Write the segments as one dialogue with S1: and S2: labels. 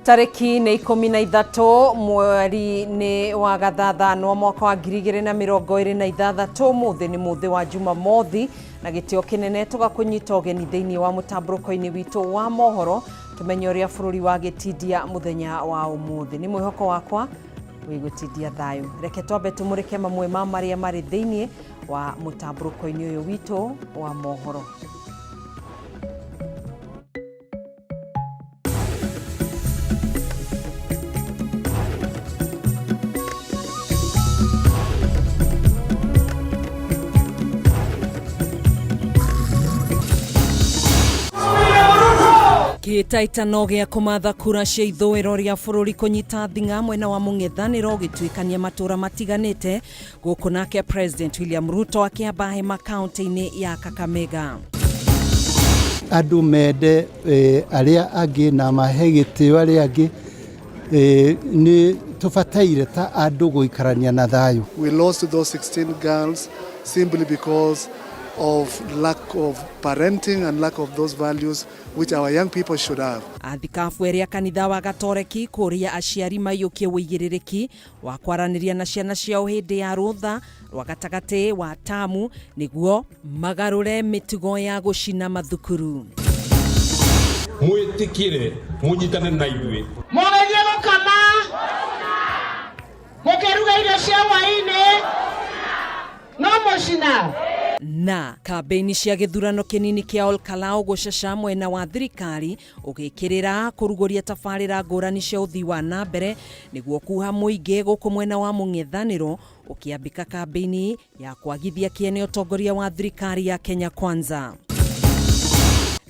S1: Tarĩki nĩ 13 mweri nĩ wa gathathanwa mwaka wa 2026. Mũthĩ nĩ mũthĩ wa Jumamothi na gĩtĩo kĩnene tũgakũnyita ũgeni thĩinĩ wa mũtambũrũko-inĩ witũ wa mohoro tũmenye ũrĩa bũrũri wa gĩtindia mũthenya wa ũmũthĩ. Nĩ mwĩhoko wakwa wĩgũtindia thayũ. Reke twambe tũmũrĩke mamwe ma marĩa marĩ thĩinĩ wa mũtambũrũko-inĩ ũyũ witũ wa mohoro. Kĩhĩtahĩtano gĩa kũmatha kura cia ithũĩro rĩa bũrũri kũnyita thing'a mwena wa mũng'ethanĩro ũgĩtuĩkania matũra matiganĩte gũkũ, nake President William Ruto akĩamba hema kaunti-inĩ ya Kakamega.
S2: Andũ mende arĩa angĩ na mahe gĩtĩo arĩa angĩ, nĩ tũbataire ta andũ gũikarania na thayũ.
S3: We lost those 16 girls simply because of lack of parenting and lack of those values which our young people should have.
S1: Athikabu erĩ a kanitha wa Gatoreki kũria aciari maiyũkie ũigĩrĩrĩki wa kwaranĩria na ciana ciao hĩndĩ ya rũtha rwa gatagatĩ wa tamu nĩguo magarũre mĩtugo ya gũcina mathukuru.
S4: Mwĩtĩkĩre mũnyitane na ithuĩ.
S5: Mũgĩthiĩ gũkama, mũkĩruga irio cia hwaĩ-inĩ, no mũcina.
S1: Na kambĩini cia gĩthurano kĩnini kĩa Olkalau gũcaca mwena wa thirikari ũgĩkĩrĩra kũrugũria tabarĩra ngũrani cia ũthii wa na mbere nĩguo kuha mũingĩ gũkũ mwena wa mũng'ethanĩro ũkĩambĩka kambĩini ya kwagithia kĩene ũtongoria wa thirikari ya Kenya Kwanza.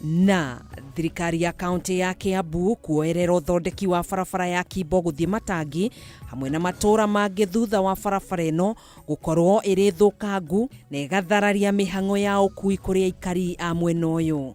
S1: Na thirikari ya kaunti ya Kiambu kuoerera ũthondeki wa barabara ya Kimbo gũthiĩ Matangi hamwe na matũra mangĩ thutha wa barabara ĩno gũkorwo ĩrĩ thũkangu na ĩgathararia mĩhang'o ya ũkui kũrĩ aikari a mwena ũyũ.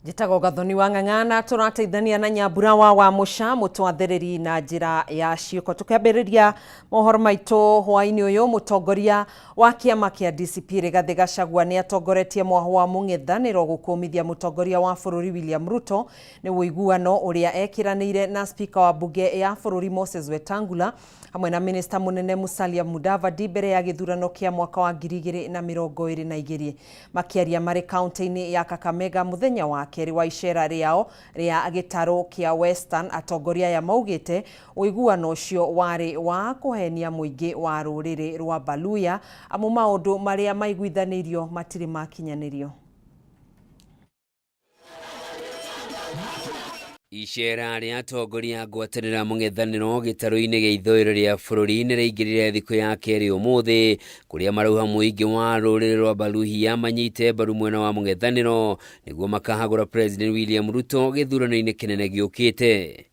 S1: Njĩtagwo Gathoni wa Ng'ang'ana, tũrateithania na Nyambura wa Wamũca mũtwathĩrĩri na njĩra ya ciĩko. Tũkĩambĩrĩria mohoro maitũ hwaĩ-inĩ ũyũ, mũtongoria wa kĩama kĩa DCP Rigathĩ Gachagua nĩ atongoretie mwaho wa mũng'ethanĩro gũkũmithia mũtongoria wa bũrũri William Ruto nĩ ũiguano ũrĩa ekĩranĩire na spika wa mbunge ya bũrũri Moses Wetangula hamwe na minista mũnene Musalia Mudavadi mbere ya gĩthurano kĩa mwaka wa 2022. Makĩaria marĩ kaunti-inĩ ya Kakamega mũthenya wa kerĩ wa icera rĩao rĩa gĩtarũ kĩa Western, atongoria aya maugĩte ũiguano ũcio warĩ wa kũhenia mũingĩ wa rũrĩrĩ rwa Baluya amu maũndũ marĩa maiguithanĩirio matirĩ makinyanĩrio.
S6: Icera rĩa atongoria a ngwatanĩro mũng'ethanĩro gĩtarũ-inĩ gĩa ithũĩro rĩa bũrũri nĩ rĩaingĩrire thikũ ya kerĩ ũmũthĩ, kũrĩa marauha mũingĩ wa rũrĩrĩ rwa Baluhia manyite mbaru mwena wa mũng'ethanĩro nĩguo makahagũra President William Ruto gĩthurano-inĩ kĩnene gĩũkĩte.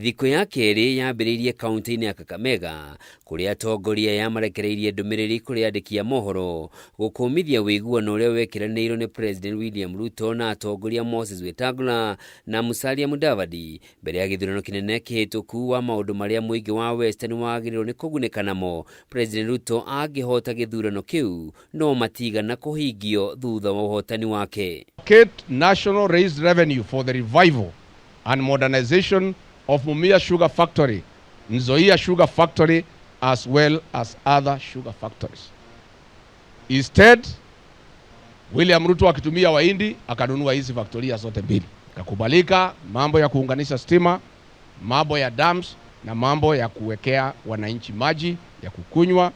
S6: Thikũ ya kerĩ yambĩrĩirie kaunti-inĩ ya Kakamega kũrĩa atongoria aya marekereirie ndũmĩrĩri kũrĩ andĩki a mohoro gũkũmithia ũiguano ũrĩa wekĩranĩirwo nĩ President William Ruto na atongoria Moses Wetangula na Musalia Mudavadi mbere ya gĩthurano kĩnene kĩhĩtũku wa maũndũ marĩa mũingĩ wa Western wagĩrĩirwo nĩ kũgunĩka namo President Ruto angĩhota gĩthurano kĩu no matigana kũhingio thutha wa ũhotani wake.
S4: Allocate national raised revenue for the revival and modernization of Mumia Sugar Factory, Nzoia Sugar Factory, as well as other sugar factories. Instead, William Ruto akitumia Wahindi akanunua hizi faktoria zote mbili. Kakubalika mambo ya kuunganisha stima, mambo ya dams na mambo ya kuwekea wananchi maji ya kukunywa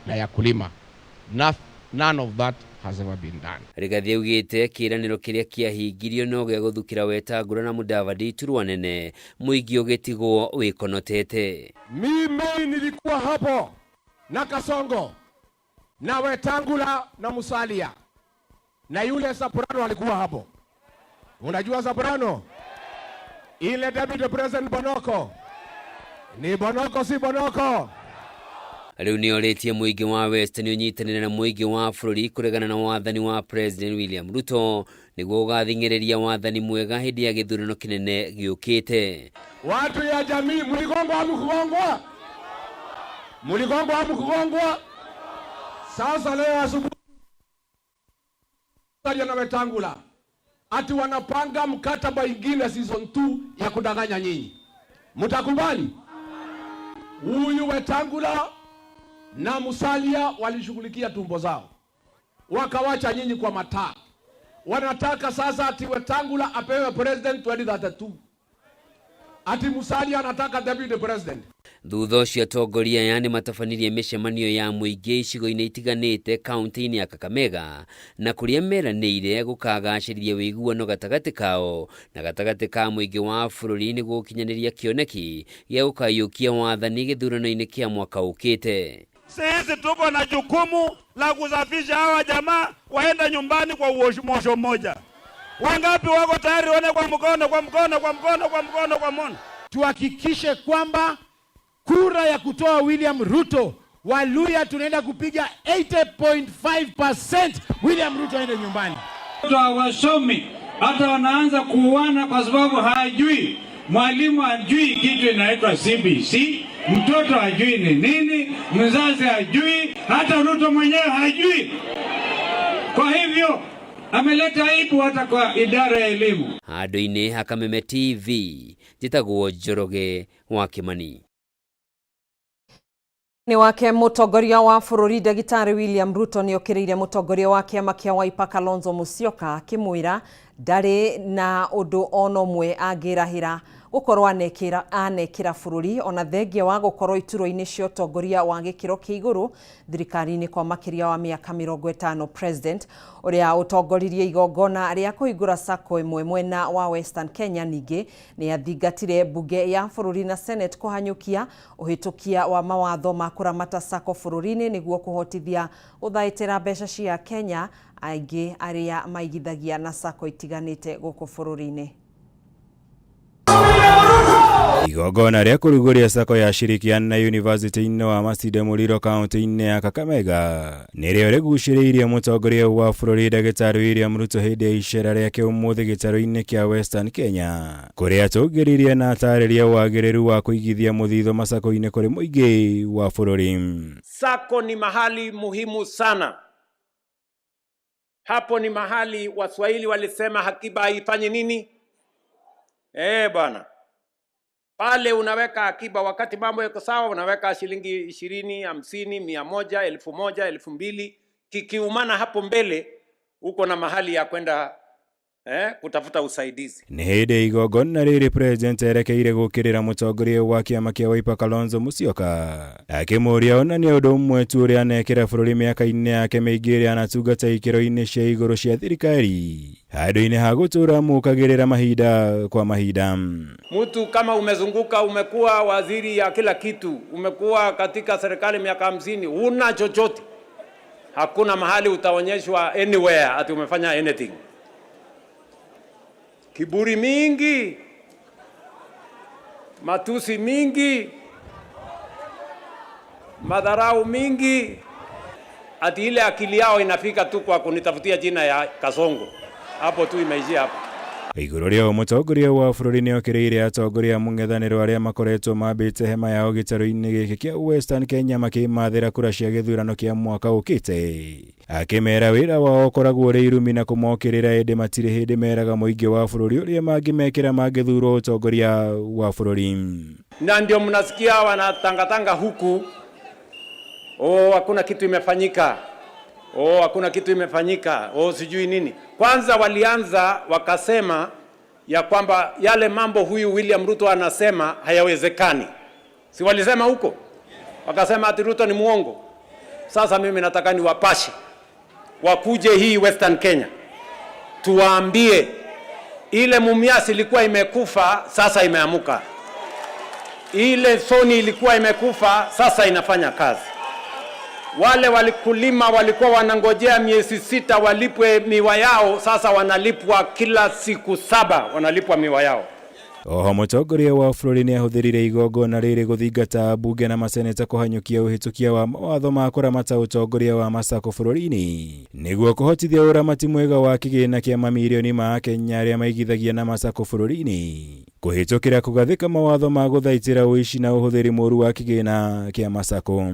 S4: na ya kulima. None of that has ever been done.
S6: Rigathi augĩte kĩĩranĩro kĩrĩa kĩahingirio no gĩa gũthukĩra Wetangula na Mudavadi iturwa nene mũingĩ ũgĩtigwo wĩkonotete.
S4: Mimi nilikuwa hapo na Kasongo na Wetangula na Musalia na yule Soprano alikuwa hapo. Unajua Soprano? Ile Deputy President Bonoko. Ni Bonoko si Bonoko?
S6: Rĩu nĩorĩtie mũingĩ wa Western ũnyitanĩre na mũingĩ wa bũrũri kũregana na wathani wa President William Ruto nĩguo gũgathing'ĩrĩria wathani mwega hĩndĩ ya gĩthurano kĩnene gĩũkĩte.
S4: Watu ya jamii, mligongwa hamkugongwa? Mligongwa hamkugongwa? Sasa leo asubuhi na Wetangula ati wanapanga mkataba ingine season 2 ya kudanganya nyinyi, mtakubali? Huyu Wetangula na Musalia walishughulikia tumbo zao, wakawacha nyinyi kwa mataa. Wanataka sasa ati Wetangula apewe president 2032, ati Musalia anataka deputy president.
S6: Thutha ũcio atongoria aya nĩmatabanirie mĩcemanio ya mũingĩ icigo-inĩ itiganĩte kaunti-inĩ ya Kakamega na kũrĩa meranĩire gũkagacĩrithia ũiguano gatagatĩ kao na gatagatĩ ka mũingĩ wa bũrũri nĩguo gũkinyanĩria kĩoneki gĩa gũkayũkia wathani gĩthurano-inĩ kĩa mwaka ũkĩte.
S7: Sisi tuko na jukumu la kusafisha hawa jamaa waende nyumbani kwa mwosho mmoja. Wangapi wako tayari? One kwa mkono, kwa mkono, kwa mkono, kwa mkono, kwa mkono.
S8: Tuhakikishe kwamba kura ya kutoa William Ruto, Waluya tunaenda kupiga 80.5%. William Ruto aende nyumbani.
S9: Watoto hawasomi, hata wanaanza kuuana kwa sababu hajui. Mwalimu hajui kitu inaitwa CBC, mtoto hajui ni nini, mzazi hajui, hata Ruto mwenyewe hajui. Kwa hivyo ameleta aibu hata kwa idara ya elimu.
S6: Handũ-inĩ ha Kameme TV njĩtagwo Njoroge wa Kimani.
S1: Nĩ wake mũtongoria wa bũrũri ndagĩtarĩ William Ruto nĩ okĩrĩire mũtongoria wa kĩama kĩa Wiper Kalonzo Musyoka akĩmwĩra ndarĩ na ũndũ ona ũmwe angĩrahĩra gũkorwo anekĩra bũrũri ona thengia wa gũkorwo iturwa-inĩ cia ũtongoria wa gĩkĩro kĩa igũrũ thirikari-inĩ kwa makĩria wa mĩaka 50. President ũrĩa ũtongoririe igongona rĩa kũhingũra sacco ĩmwe mwena wa Western Kenya ningĩ nĩ athingatire mbunge ya bũrũri na Senate kũhanyũkia ũhĩtũkia wa mawatho ma kũramata sacco bũrũri-inĩ nĩguo kũhotithia gũthaitĩra mbeca cia Kenya aingĩ arĩa maigithagia na sacco itiganĩte gũkũ bũrũri-inĩ.
S10: Igongona rĩa kũrugũria sacco ya Shirikiana University-inĩ wa Masinde Muliro kaunti-inĩ ya Kakamega nĩrĩo rĩgucĩrĩirie mũtongoria wa bũrũri ndagĩtarĩ William Ruto hĩndĩ ya icera rĩake ũmũthĩ gĩtarũ-inĩ kĩa Western Kenya kũrĩa atũngĩrĩrie na atarĩria wagĩrĩru wa kũigithia mũthithũ macako-inĩ kũrĩ mũingĩ wa bũrũri.
S11: Sacco ni mahali muhimu sana. Hapo ni mahali Waswahili walisema hakiba haifanyi nini? Bwana. Pale unaweka akiba wakati mambo yako sawa, unaweka shilingi 20, 50, 100, 1000, 2000. Kikiumana hapo mbele uko na mahali ya kwenda kutafuta usaidizi.
S10: Nĩ hĩndĩ igongona rĩrĩ president erekeire gũkĩrĩra mũtongoria wa kĩama kĩa Wiper Kalonzo Musyoka akĩmũũria onanie ũndũ ũmwe tu ũrĩa anekĩra bũrũri mĩaka-inĩ yake mĩingĩ ĩrĩa anatungata ikĩro-inĩ cia igũrũ cia thirikari handũ-inĩ ha gũtũũra mũkagĩrĩra mahinda kwa mahinda.
S11: Mtu kama umezunguka, umekuwa waziri ya kila kitu, umekuwa katika serikali miaka 50, huna chochote, hakuna mahali utaonyeshwa anywhere ati umefanya anything. Kiburi mingi, matusi mingi, madharau mingi, ati ile akili yao inafika tu kwa kunitafutia jina ya Kasongo. Hapo tu imeishia hapo.
S10: Igũrũ rĩa mũtongoria wa bũrũri nĩokĩrĩire atongoria a mũng'ethanĩro arĩa makoretwo mambĩte hema yao gĩtarũ-inĩ gĩkĩ kĩa Western Kenya makĩmathĩra kura cia gĩthurano kĩa mwaka ũkĩte akĩmera wĩra wao ũkoragwo ũrĩ irumi na kũmokĩrĩra ĩndĩ matirĩ hĩndĩ meraga mũingĩ wa bũrũri ũrĩa mangĩmekĩra mangĩthurwo ũtongoria wa bũrũri.
S11: Na ndio mnasikia wanatangatanga huku, oh, hakuna kitu imefanyika, oh, hakuna kitu imefanyika, oh, sijui nini. Kwanza walianza wakasema ya kwamba yale mambo huyu William Ruto anasema hayawezekani. Si walisema huko? Wakasema ati Ruto ni muongo. Sasa mimi nataka niwapashe wakuje hii Western Kenya tuwaambie ile Mumias ilikuwa imekufa, sasa imeamuka. Ile Sony ilikuwa imekufa, sasa inafanya kazi. Wale walikulima walikuwa wanangojea miezi 6 walipwe miwa yao, sasa wanalipwa kila siku 7 wanalipwa miwa yao.
S10: Oho mũtongoria wa bũrũri nĩahũthĩrire igongona rĩrĩ gũthingata ambunge na maseneta kũhanyũkia ũhĩtũkia wa mawatho ma kũramata ũtongoria wa masako bũrũri-inĩ nĩguo kũhotithia ũramati mwega wa kĩgĩna kĩa mamirioni ma Akenya arĩa maigithagia na masako bũrũri-inĩ kũhĩtũkĩra kũgathĩka mawatho ma gũthaitĩra ũici na ũhũthĩri mũru wa kĩgĩna kĩa masako.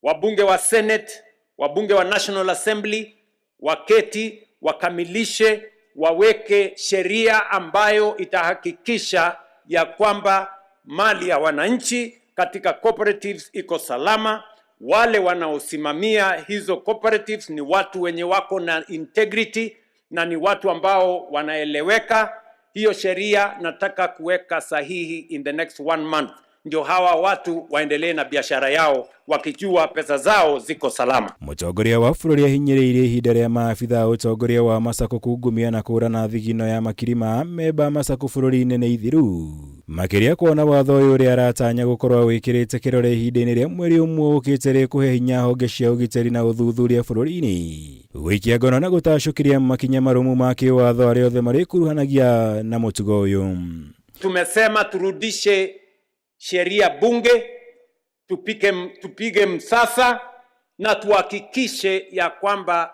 S11: Wabunge wa Senate, wabunge wa National Assembly waketi wakamilishe, waweke sheria ambayo itahakikisha ya kwamba mali ya wananchi katika cooperatives iko salama. Wale wanaosimamia hizo cooperatives ni watu wenye wako na integrity na ni watu ambao wanaeleweka. Hiyo sheria nataka kuweka sahihi in the next one month, ndio hawa watu waendelee na biashara yao wakijua pesa zao ziko salama.
S10: Mũtongoria wa bũrũri ahinyĩrĩirie ihinda rĩa maabitha a ũtongoria wa masako kungumia na kũrana thigino ya makiri ma amemba a masako bũrũri-inĩ nĩ ithiru makĩria kuona watho ũyũ ũrĩa aratanya gũkorwo wĩkĩrĩte kĩrore ihinda-inĩ rĩa mweri ũmwe ũkĩte rĩkũhe hinya honge cia ũgitĩri na ũthuthuria bũrũri-inĩ gũikia ngono na gũtacũkĩria makinya marũmu ma kĩwatho arĩa othe marĩkuruhanagia na mũtugo ũyũ.
S11: Tumesema turudishe sheria bunge, tupige msasa na tuhakikishe ya kwamba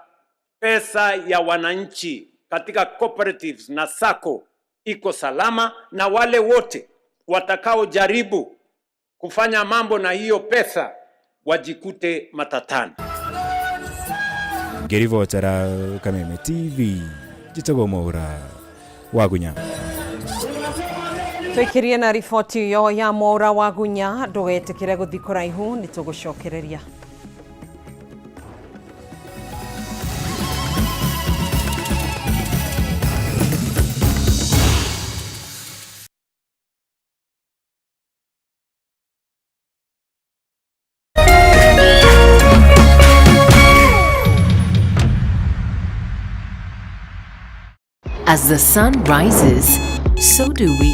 S11: pesa ya wananchi katika cooperatives na sacco iko salama, na wale wote watakaojaribu kufanya mambo na hiyo pesa wajikute matatani.
S10: Ngĩribotera Kameme TV, njĩtagwo Mwaura Wagunya.
S1: Twikirie na riboti iyo ya Mwaura Wagunya, ndugetikire guthi kuraihu ni tugucokereria.
S12: As the sun rises, so do we,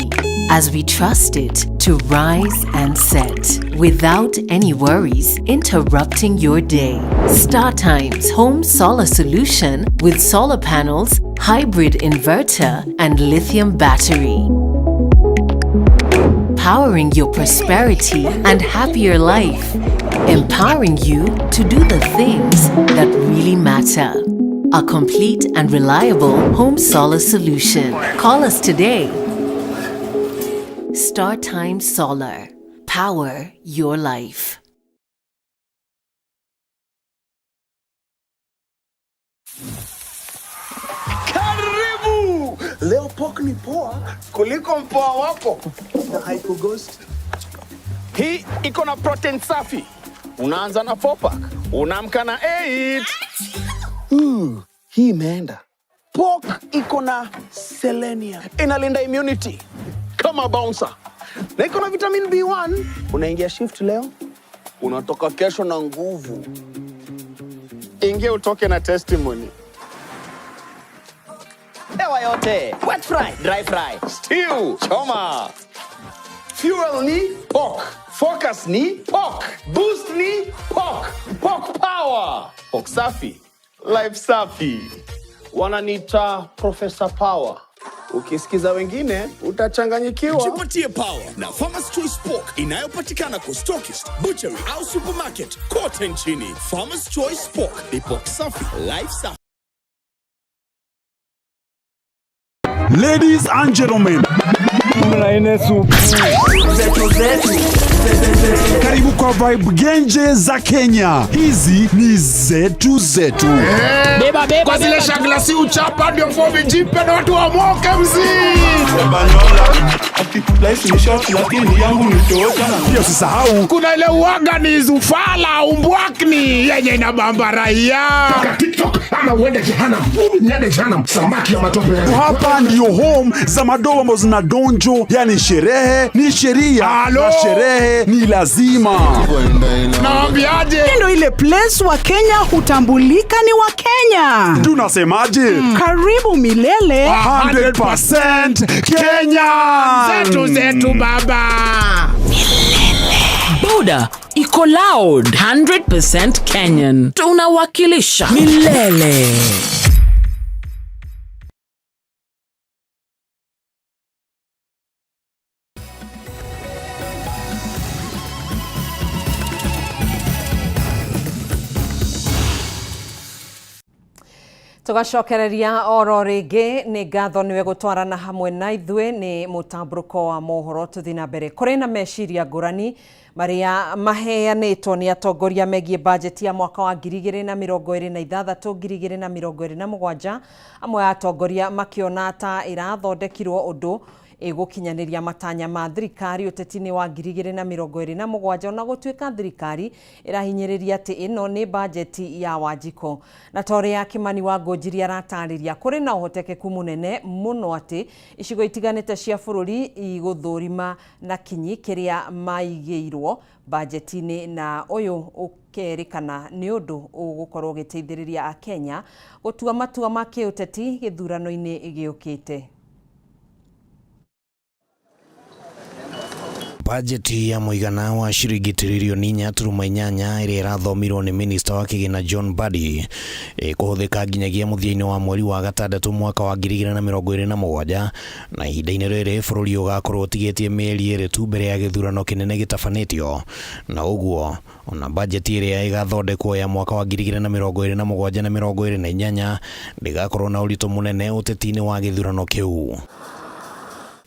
S12: as we trust it to rise and set without any worries interrupting your day. StarTimes Home Solar Solution with solar panels, hybrid inverter, and lithium battery. Powering your prosperity and happier life. Empowering you to do the things that really matter. A complete and reliable home solar solution. Call us today. StarTime Solar. Power your life.
S13: Karibu! Leo pork ni poa kuliko mpoa wako na haikughost. Hii iko na protein safi. Unaanza na 4 pack, unaamka na 8. Hii imeenda. Pork iko na selenium, inalinda immunity kama bouncer, na iko na vitamin B1. Unaingia shift leo, unatoka kesho na nguvu. Ingia utoke na testimony. Hewa yote, wet fry, dry fry, stew, choma. Fuel ni pork, focus ni pork, boost ni pork, pork power. Pork safi, life safi. Wananiita Professor Power. Ukisikiza wengine utachanganyikiwa.
S14: Jipatie power na Farmer's Choice Pork inayopatikana kwa stockist, butchery au supermarket kote nchini. Farmer's Choice Pork ni pork safi, life safi.
S15: Ladies and gentlemen, karibu kwa vibe genje za Kenya. Hizi ni zetu zetu.
S4: Beba, beba, kwa zile shagla si uchapa ndio fomi jipe na watu wamoke mzee.
S15: Pia usisahau
S4: kuna ile uaga ni zufala umbwakni yenye inabamba raia.
S16: TikTok ama uende jehanamu. Niende jehanamu, samaki ya matope.
S15: Hapa ndio home za madoa ambazo zina donjo, yani sherehe ni sheria na sherehe ni lazima.
S4: Naambiaje?
S17: Ndio ile place wa Kenya hutambulika ni wa Kenya.
S15: Tunasemaje?
S17: Karibu milele
S15: 100% Kenya.
S4: Zetu zetu baba.
S18: Boda iko loud 100% Kenyan. Tunawakilisha milele.
S1: Tugacokereria oro rĩngĩ nĩ ngatho nĩwe gũtwarana hamwe na ithuĩ nĩ mũtambũrũko wa mohoro. Tũthiĩ na mbere kũrĩ na meciria ngũrani marĩa maheanĩtwo nĩ atongoria megiĩ bajeti ya mwaka wa 2026 2027. Amwe a atongoria makĩona ta ĩrathondekirwo ũndũ ĩgũkinyanĩria matanya ma thirikari ũteti-inĩ wa 2027, ona gũtuĩka thirikari ĩrahinyĩrĩria atĩ ĩno nĩ bajeti ya Wanjikũ. Na ta ũrĩa Kimani wa Ngũnjiri aratarĩria, kũrĩ na ũhotekeku mũnene mũno atĩ icigo itiganĩte cia bũrũri igũthũrima na kinyi kĩrĩa maigĩirwo bajeti-inĩ, na ũyũ ũkerĩkana nĩ ũndũ ũgũkorwo ũgĩteithĩrĩria Akenya gũtua matua ma kĩũteti gĩthurano-inĩ gĩũkĩte.
S19: Bajeti ya mũigana wa ciringi tiririoni 4.8 ĩrĩa ĩrathomirwo nĩ minista wa kĩgĩna John Mbadi ĩkũhũthĩka nginyagia mũthia-inĩ wa mweri wa gatandatũ mwaka wa 2027, na ihinda-inĩ rĩrĩ bũrũri ũgakorwo ũtigĩtie mĩeri 2 tu mbere ya gĩthurano kĩnene gĩtabanĩtio. Na ũguo ona bajeti ĩrĩa ĩgathondekwo ya mwaka wa 2027 na 2028 ndĩgakorwo na ũritũ mũnene ũteti-inĩ wa gĩthurano kĩu.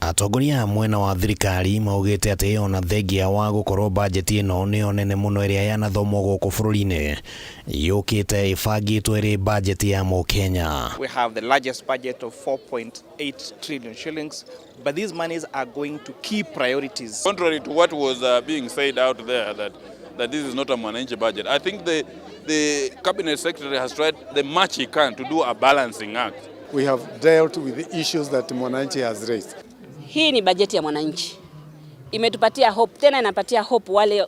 S19: Atongoria a mwena wa thirikari maugĩte atĩ ona thengia wa gũkorwo bajeti ĩno nĩyo nene mũno ĩrĩa yanathomwo gũkũ bũrũri-inĩ, yũkĩte ĩbangĩtwo ĩrĩ bajeti ya Mũkenya.
S20: We have the largest budget of 4.8 trillion shillings, but these monies are going to key priorities.
S21: Contrary to what was being said out there, that this is not a Mwananchi budget, I think the cabinet secretary has tried the much he can to do a balancing act.
S3: We have dealt with the issues that Mwananchi has raised.
S22: Hii ni bajeti ya mwananchi. Imetupatia hope, tena inapatia hope wale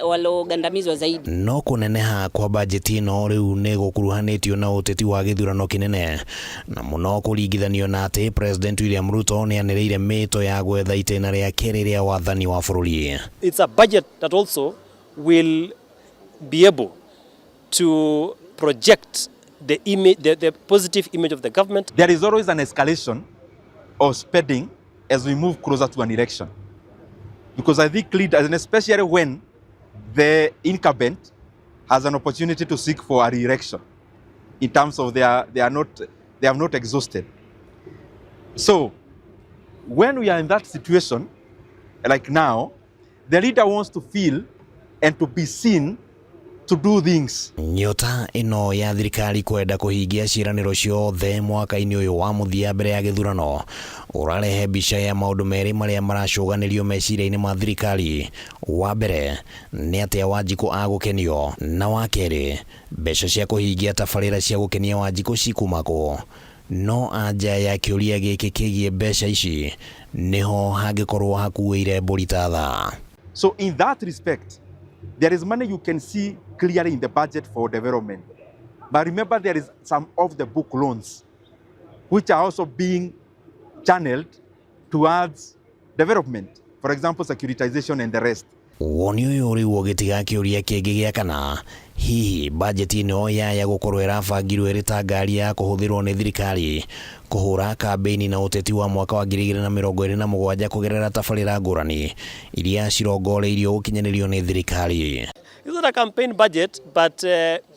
S22: walogandamizwa zaidi.
S19: No kuneneha kwa bajeti ĩno rĩu nĩ gũkuruhanĩtio na ũteti wa gĩthurano kĩnene, na mũno kũringithanio na atĩ President William Ruto nĩanĩrĩire mĩto ya gwetha itĩna rĩa kerĩ rĩa wathani wa bũrũri.
S23: It's a budget that also will be able to project the image, the positive image of the government.
S24: There is always an escalation of spending as we move closer to an election, because I think leaders, and especially when the incumbent has an opportunity to seek for a re-election, in terms of they have not exhausted. So when we are in that situation, like now, the leader wants to feel and to be seen to do things.
S19: Nyota ĩno ya thirikari kwenda kũhingia ciĩranĩro ciothe mwaka-inĩ ũyũ wa mũthia mbere ya gĩthurano ũrarehe mbica ya maũndũ merĩ marĩa maracũganĩrio meciria-inĩ ma thirikari. Wa mbere nĩ atĩa Wanjikũ agũkenio, na wa kerĩ mbeca cia kũhingia tabarĩra cia gũkenia Wanjikũ cikuma kũ. No anja ya kĩũria gĩkĩ kĩgiĩ mbeca ici nĩho hangĩkorwo hakuĩire mbũri ta thaa.
S24: So in that respect, there is money you can see clearly in the budget for development. But remember, there is some off-the-book loans which are also being channeled towards development. For example, securitization and the rest.
S19: Woni ũyũ rĩu ũgĩtiga kĩũria kĩngĩ gĩa kana hihi bajeti ĩno yaya gũkorwo ĩrabangirwo ĩrĩ ta ngari ya kũhũthĩrwo nĩ thirikari kũhũra kambĩini na ũteti wa mwaka wa 2027 kũgerera tabarĩra ngũrani iria cirongoreirio gũkinyanĩrio nĩ thirikari.
S23: It's not a campaign budget, but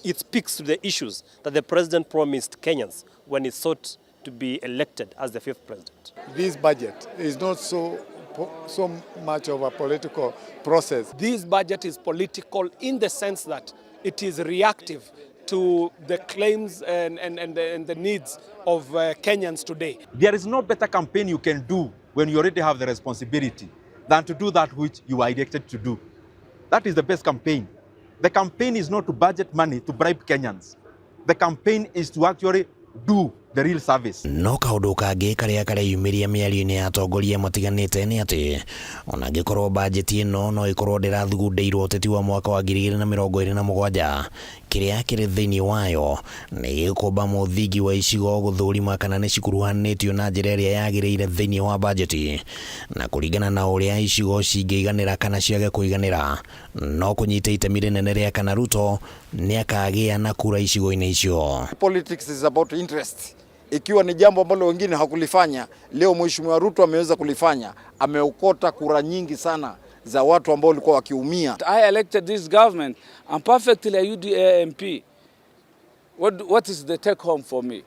S23: it speaks to the issues that the president promised Kenyans when he sought to be elected as the fifth president.
S3: This budget is not so much of a political process.
S25: This budget is political in the sense that it is reactive to the claims and the needs of Kenyans today.
S24: There is no better campaign you can do when you already have the responsibility than to do that which you are elected to do. That is the best campaign. The campaign is not to budget money to bribe Kenyans. The campaign is to actually do the real service.
S19: No kaundu kangĩ karĩa kareyumĩria mĩario-inĩ ya atongoria matiganĩte nĩ atĩ ona angĩkorwo bajeti ĩno no ĩkorwo ndĩrathugundĩirwo ũteti wa mwaka wa 2027, kĩrĩa kĩrĩ thĩinĩ wayo nĩ gĩgũkũmba mũthingi wa icigo gũthũrima kana nĩ cikuruhanĩtio na njĩra ĩrĩa yagĩrĩire thĩinĩ wa bajeti, na kũringana na ũrĩa icigo cingĩiganĩra kana ciage kũiganĩra no kũnyita itemi rĩnene rĩa kana Ruto nĩakagĩa na kura icigo-inĩ icio.
S26: Politics is about interest. Ikiwa ni jambo ambalo wengine hakulifanya, leo Mheshimiwa Ruto ameweza kulifanya. Ameokota kura nyingi sana za watu ambao walikuwa wakiumia.
S27: I elected this government. I'm perfectly a UDA MP.
S2: What is the take home for me?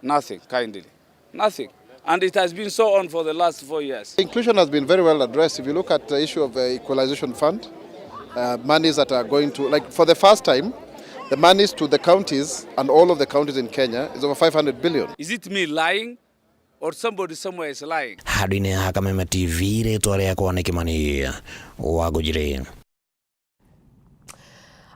S2: Nothing, kindly. Nothing. And it has been so on for the last 4 years.
S5: Inclusion has been very well addressed. If you look at the issue of the equalization fund, monies that are going to, like for the first time, the monies to the counties and all of the counties in Kenya is over 500 billion.
S2: Is it me lying or somebody somewhere is lying?
S19: Handũ-inĩ ha Kameme TV rĩtwa rĩakwa nĩ Kĩmani wa Ngũnjiri.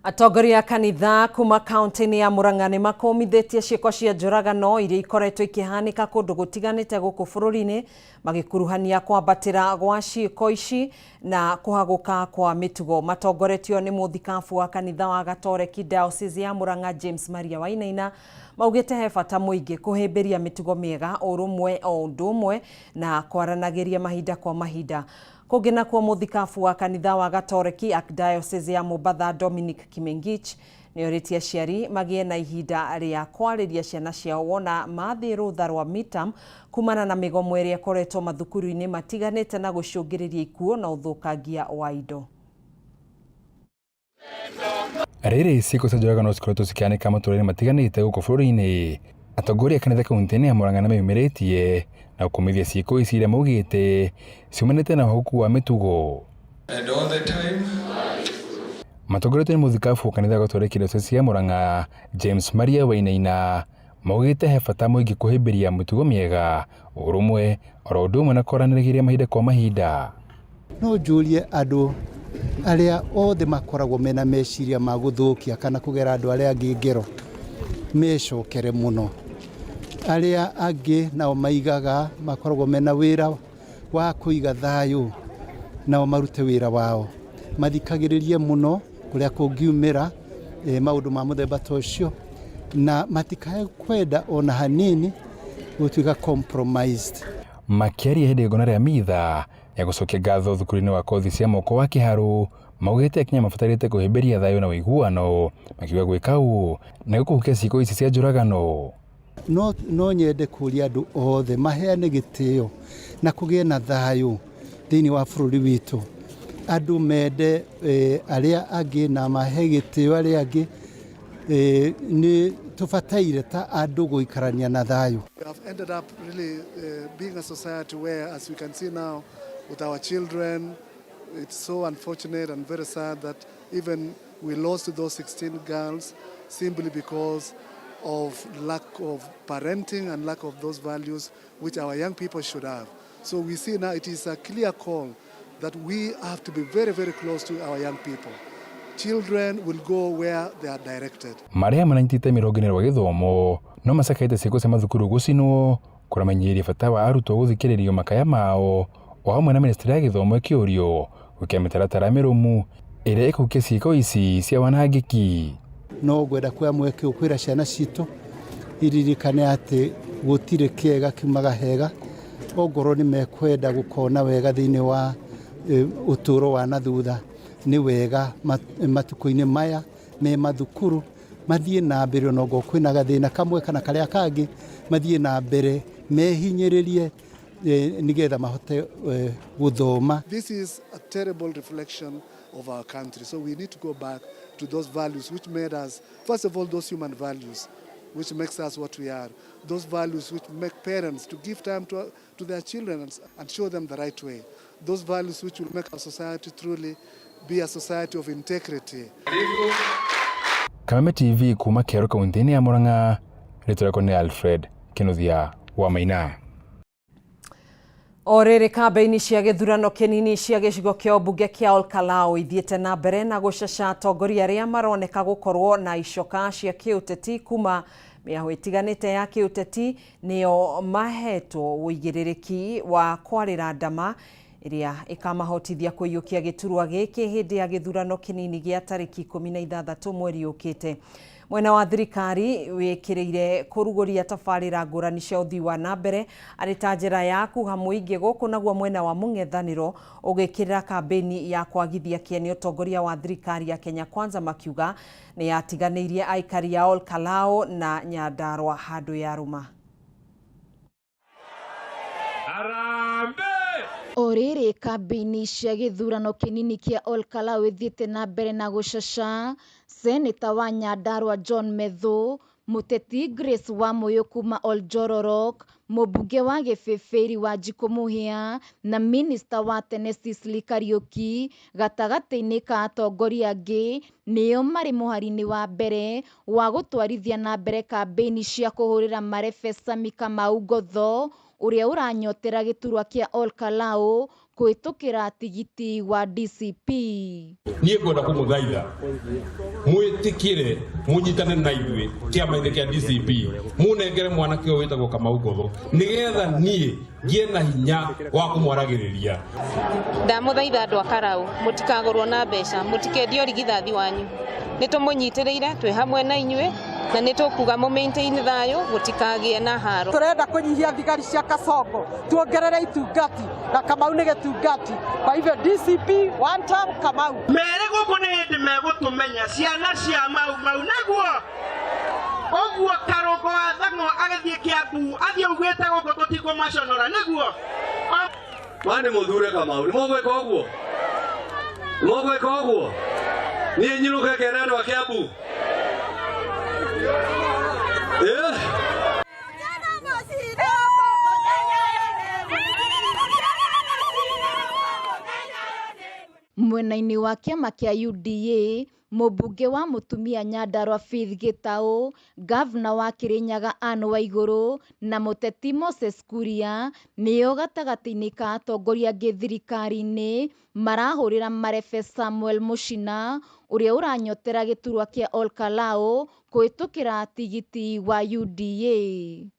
S1: Atongoria a kanitha kuma kaunti-inĩ ya Murang'a nĩ makũmithĩtie ciĩko cia njũragano iria ikoretwo ikĩhanĩka kũndũ gũtiganĩte gũkũ bũrũri-inĩ, magĩkuruhania kwambatĩra gwa ciĩko ici na kũhagũka kwa mĩtugo. Matongoretio nĩ mũthikabu wa kanitha wa Gatoreki Diocese ya Murang'a James Maria Wainaina, maugĩte he bata mũingĩ kũhĩmbĩria mĩtugo mĩega, ũrũmwe o ũndũ ũmwe na kwaranagĩria mahinda kwa mahinda. Kũngĩ nakuo mũthikabu wa kanitha wa Gatoreki Archdiocese ya Mombatha Dominic Kimengich nĩorĩtie aciari magĩe na ihinda rĩa kwarĩria ciana ciao wona mathiĩ rũtha rwa midterm kumana na mĩgomo ĩrĩa ĩkoretwo mathukuru-inĩ matiganĩte na gũcũngĩrĩria ikuũ na ũthũkangia wa indo.
S6: Rĩrĩ ciĩko cia njũragano cikoretwo cikĩhanĩka matũũra-inĩ matiganĩte gũkũ bũrũri-inĩ, atongoria a kanitha kaunti-inĩ ya Murang'a nĩmeyumĩrĩtie na gũkũmithia ciĩko ici iria maugĩte ciumanĩte na ũhagũku wa mĩtugo.
S7: And all the time
S6: Matongoretio nĩ mũthikabu wa kanitha wa Gatoreki Diocese ya Murang'a James Maria Wainaina, maugĩte he bata mũingĩ kũhĩmbĩria mĩtugo mĩega, ũrũmwe oro ũndũ ũmwe na kwaranĩria mahinda kwa mahinda.
S8: No njũrie andũ arĩa othe makoragwo mena meciria ma gũthũkia kana kũgera andũ arĩa angĩ ngero mecokere mũno. Arĩa angĩ nao maigaga makoragwo mena wĩra wa kũiga thayũ, nao marute wĩra wao, mathikagĩrĩrie mũno kũrĩa kũngiumĩra maũndũ ma mũthemba ta ũcio, na matikae kwenda ona hanini gũtuĩka compromised.
S6: Makĩaria hĩndĩ ya igongona rĩa mitha ya gũcokia ngatho thukuru-inĩ wa kothi cia moko wa Kĩharũ, maugĩte Akenya mabatarĩte kũhĩmbĩria thayũ na ũiguano, makiuga gwĩka ũũ nĩ gũkũhukia ciĩko ici cia njũragano.
S8: No nyende kũria andũ othe maheane gĩtĩo na kũgĩe na thayũ thĩinĩ wa bũrũri witũ. Andũ mende arĩa angĩ na mahe gĩtĩo arĩa angĩ. Nĩ tũbataire ta andũ gũikarania na thayũ.
S3: We have ended up really being a society where, as we can see now, with our children, it's so unfortunate and very sad that even we lost those 16 girls simply because of lack of parenting and lack of those values which our young people should have. So we see now it is a clear call that we have to be very, very close to our young people. Children will go where they are directed.
S6: Marĩa maranyitĩte mĩrongo-inĩ rwa gĩthomo no macakaĩte ciĩko cia mathukuru gũcinwo, kũramenyeria bata wa arutwo gũthikĩrĩrio makaya mao, o hamwe na ministry ya gĩthomo ĩkĩũrio gwĩkĩra mĩtaratara mĩrũmu ĩrĩa ĩkũhukia ciĩko ici cia wanangĩki.
S8: No ngwenda kuoya mweke kwĩra ciana citũ iririkane atĩ gũtirĩ kĩega kiumaga hega, ongorwo nĩ mekwenda gũkona wega thĩinĩ wa ũtũũro wa na thutha, nĩ wega matukũ-inĩ maya me mathukuru mathiĩ na mbere, ona ongorwo kwĩna gathĩna kamwe kana karĩa kangĩ, mathiĩ na mbere mehinyĩrĩrie nĩgetha mahote gũthoma.
S3: This is a terrible reflection of our country. So we need to go back to those values which made us, first of all, those human values, which makes us what we are. Those values which make parents to give time to their children and show them the right way. Those values which will make our society truly be a society of integrity.
S6: Kameme TV kuma Kĩharũ kaunti-inĩ ya Murang'a, rĩtwa rĩakwa nĩ Alfred Kinuthia wa Maina.
S1: O rĩrĩ kambĩini cia gĩthurano kĩnini cia gĩcigo kĩa ũmbunge kĩa Olkalau ithiĩte na mbere na gũcaca atongoria arĩa maroneka gũkorwo na icoka cia kĩũteti kuma mĩahũ ĩtiganĩte ya kĩũteti nĩo mahetwo ũigĩrĩrĩki wa kwarĩra ndama ĩrĩa ĩkamahotithia kũiyũkia gĩturwa gĩkĩ hĩndĩ ya gĩthurano kĩnini gĩa tarĩki 16 mweri ũkĩte. Mwena wa thirikari wĩkĩrĩire kũrugũria tabarĩra ngũrani cia ũthii wa na mbere arĩ ta njĩra ya kuha mũingĩ gũkũ, naguo mwena wa mũng'ethanĩro ũgĩkĩrĩra kambĩini ya kwagithia kĩene ũtongoria wa thirikari ya Kenya Kwanza, makiuga nĩ yatiganĩirie aikari a Olkalau na Nyandarua handũ ya rũma.
S7: O rĩrĩ kambĩini cia gĩthurano kĩnini kĩa Ol Kalou ithiĩte na mbere na gũcaca, Seneta wa Nyandarua John Methu, Mũteti Grace Wamuyu kuma Oljororok, Mũmbunge wa Gĩbĩbĩri Wanjikũ Mũhia na minista wa tene Sicily Kariuki gatagatĩ-inĩ ka atongoria angĩ nĩo marĩ mũhari-inĩ wa mbere wa gũtwarithia na mbere kambĩini cia kũhũrĩra marebe Sammy Kamau Ngotho ũrĩa ũranyotera gĩturwa kĩa Ol Kalou kũhĩtũkĩra tigiti wa DCP.
S9: Niĩ ngwenda kũmũthaitha mwĩtĩkĩre mũnyitane na ithuĩ kĩama-inĩ kĩa DCP mũnengere mwanake ũyũ wĩtagwo Kamau Ngotho nĩgetha niĩ ngĩe na hinya wa kũmwaragĩrĩria.
S10: Ndamũthaitha andũ a Karau mũtikagũrwo na mbeca, mũtikendio rigithathi wanyu. Nĩ tũmũnyitĩrĩire twĩ hamwe na inyuĩ na nĩ tũkuga mũ maintain thayũ gũtikagĩe na haro.
S11: Tũrenda kũnyihia thigari cia Kasongo, tuongerere itungati na Kamau nĩ gĩtungati. Kwa hivyo DCP one term Kamau.
S12: Mere gũkũ nĩ hĩndĩ megũtũmenya ciana cia Mau Mau nĩguo ũguo Karũngo wa Thang'wa agĩthiĩ Kĩambu athiĩ augĩte gũkũ tũtikũmaconora nĩguo.
S13: Mani mũthure Kamau nĩ mũgwĩka ũguo nĩ mũgwĩka ũguo niĩ nyinũke kene andũ a Kĩambu.
S7: Mwena-inĩ wa kĩama kĩa UDA, mũmbunge wa mũtumia Nyandarua Faith Gitau, ngavana wa Kirinyaga Anne Waiguru na mũteti Moses Kuria nĩo gatagatĩ-inĩ ka atongoria angĩ thirikari-inĩ marahũrĩra marebe Samuel Muchina ũrĩa ũranyotera gĩturwa kĩa Ol Kalou kũhĩtũkĩra tigiti wa UDA.